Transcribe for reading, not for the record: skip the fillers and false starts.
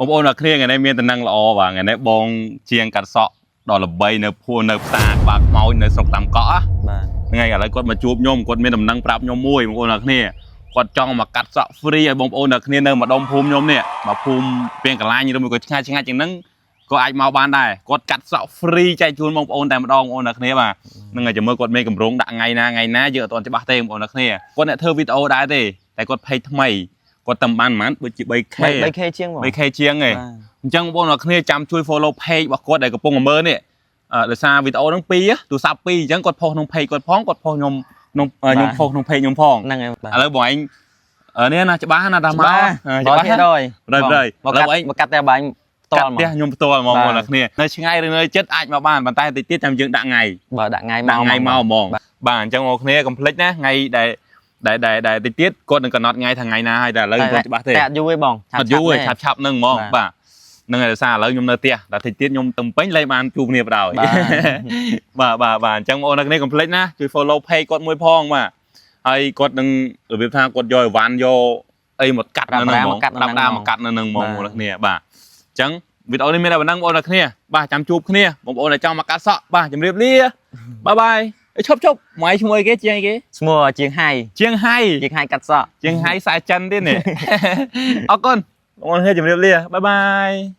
បងប្អូនអ្នកគ្នាថ្ងៃនេះមានតំណែងល្អបាទថ្ងៃនេះបងជាងកាត់សក់ដ៏ល្បីនៅភួរនៅផ្សារក្បាលខ្មោចនៅស្រុកតាមកក់ បាទ ហ្នឹងហើយឥឡូវគាត់មកជួបខ្ញុំគាត់មានដំណឹងប្រាប់ខ្ញុំមួយបងប្អូនអ្នកគ្នាគាត់ចង់មកកាត់សក់ free ឲ្យបងប្អូនអ្នកគ្នានៅម្ដុំភូមិខ្ញុំនេះមកភូមិពាងកលាញឬមួយក៏ឆ្ងាយឆ្ងាយជាងហ្នឹងក៏អាចមកបានដែរគាត់កាត់សក់ free ចែកជូនបងប្អូនតែម្ដងបងប្អូនអ្នកគ្នាបាទហ្នឹងហើយចាំមើលគាត់មានកម្រងដាក់ថ្ងៃណាថ្ងៃណាយើងអត់ទាន់ច្បាស់ទេបងប្អូនអ្នកគ្នាគាត់អ្នកធ្វើវីដេអូដែរទេតែគាត់ page ថ្មីគាត់តែបានប្រហែលដូចជា 3K 3K ជាងបង 3K ជាងឯង អញ្ចឹងបងប្អូនអ្នកគ្នាចាំជួយ follow page របស់គាត់ដែលកំពុងតែមើលនេះដោយសារវីដេអូហ្នឹងពីរទូរស័ព្ទពីរអញ្ចឹងគាត់ផុសក្នុង page គាត់ផងគាត់ផុសខ្ញុំក្នុងខ្ញុំផុសក្នុង page ខ្ញុំផង ហ្នឹងហើយបាទ ឥឡូវបងឯងនេះណាច្បាស់ណាតាមមក ច្បាស់ ច្បាស់ 100% ប្រយ មកកាត់ ឥឡូវឯង មកកាត់តែបាញ់ផ្ទា កាត់ ល់ ផ្ទះខ្ញុំផ្ទាល់ហ្មងបងប្អូនអ្នកគ្នានៅឆ្ងាយឬនៅជិតអាចមកបានប៉ុន្តែតិចទៀតចាំយើងដាក់ថ្ងៃ បើដាក់ថ្ងៃមក ដាក់ថ្ងៃមកហ្មងបាទអញ្ចឹងបងប្អូនគ្នាកុំភ្លេចណាថ្ងៃដែលដែលដែលដែលតិចទៀតគាត់នឹងកំណត់ថ្ងៃថាថ្ងៃណាហើយតែឥឡូវមិនច្បាស់ទេ តែអត់យូរទេបង អត់យូរទេឆាប់ឆាប់ហ្នឹងហ្មងបាទហ្នឹងហើយដោយសារឥឡូវខ្ញុំនៅផ្ទះតែតិចទៀតខ្ញុំទៅពេញលែងបានជួបគ្នាបណ្ដោយ បាទ បាទបាទបាទអញ្ចឹងបងប្អូនអ្នកនេះកុំភ្លេចណាជួយ follow page គាត់មួយផងបាទហើយគាត់នឹងរបៀបថាគាត់យកអីវ៉ាន់យកអីមកកាត់នៅហ្នឹងហ្មងដាប់ដាមកកាត់នៅហ្នឹងហ្មងបងប្អូនអ្នកគ្នាបាទអញ្ចឹងវីដេអូនេះមានតែប៉ុណ្ណឹងបងប្អូនអ្នកគ្នាបាទចាំជួបគ្នាបងប្អូនដែលចង់មកកាត់សក់បាទជម្រាបលា bye bye អេឈប់ឈប់មកឯងឈ្មោះអីគេជាងអីគេ ឈ្មោះជាងហៃ ជាងហៃ ជាងហៃកាត់សក់ ជាងហៃខ្សែចិនទៀតនេះ អរគុណបងប្អូនគ្នាជម្រាបលា bye bye.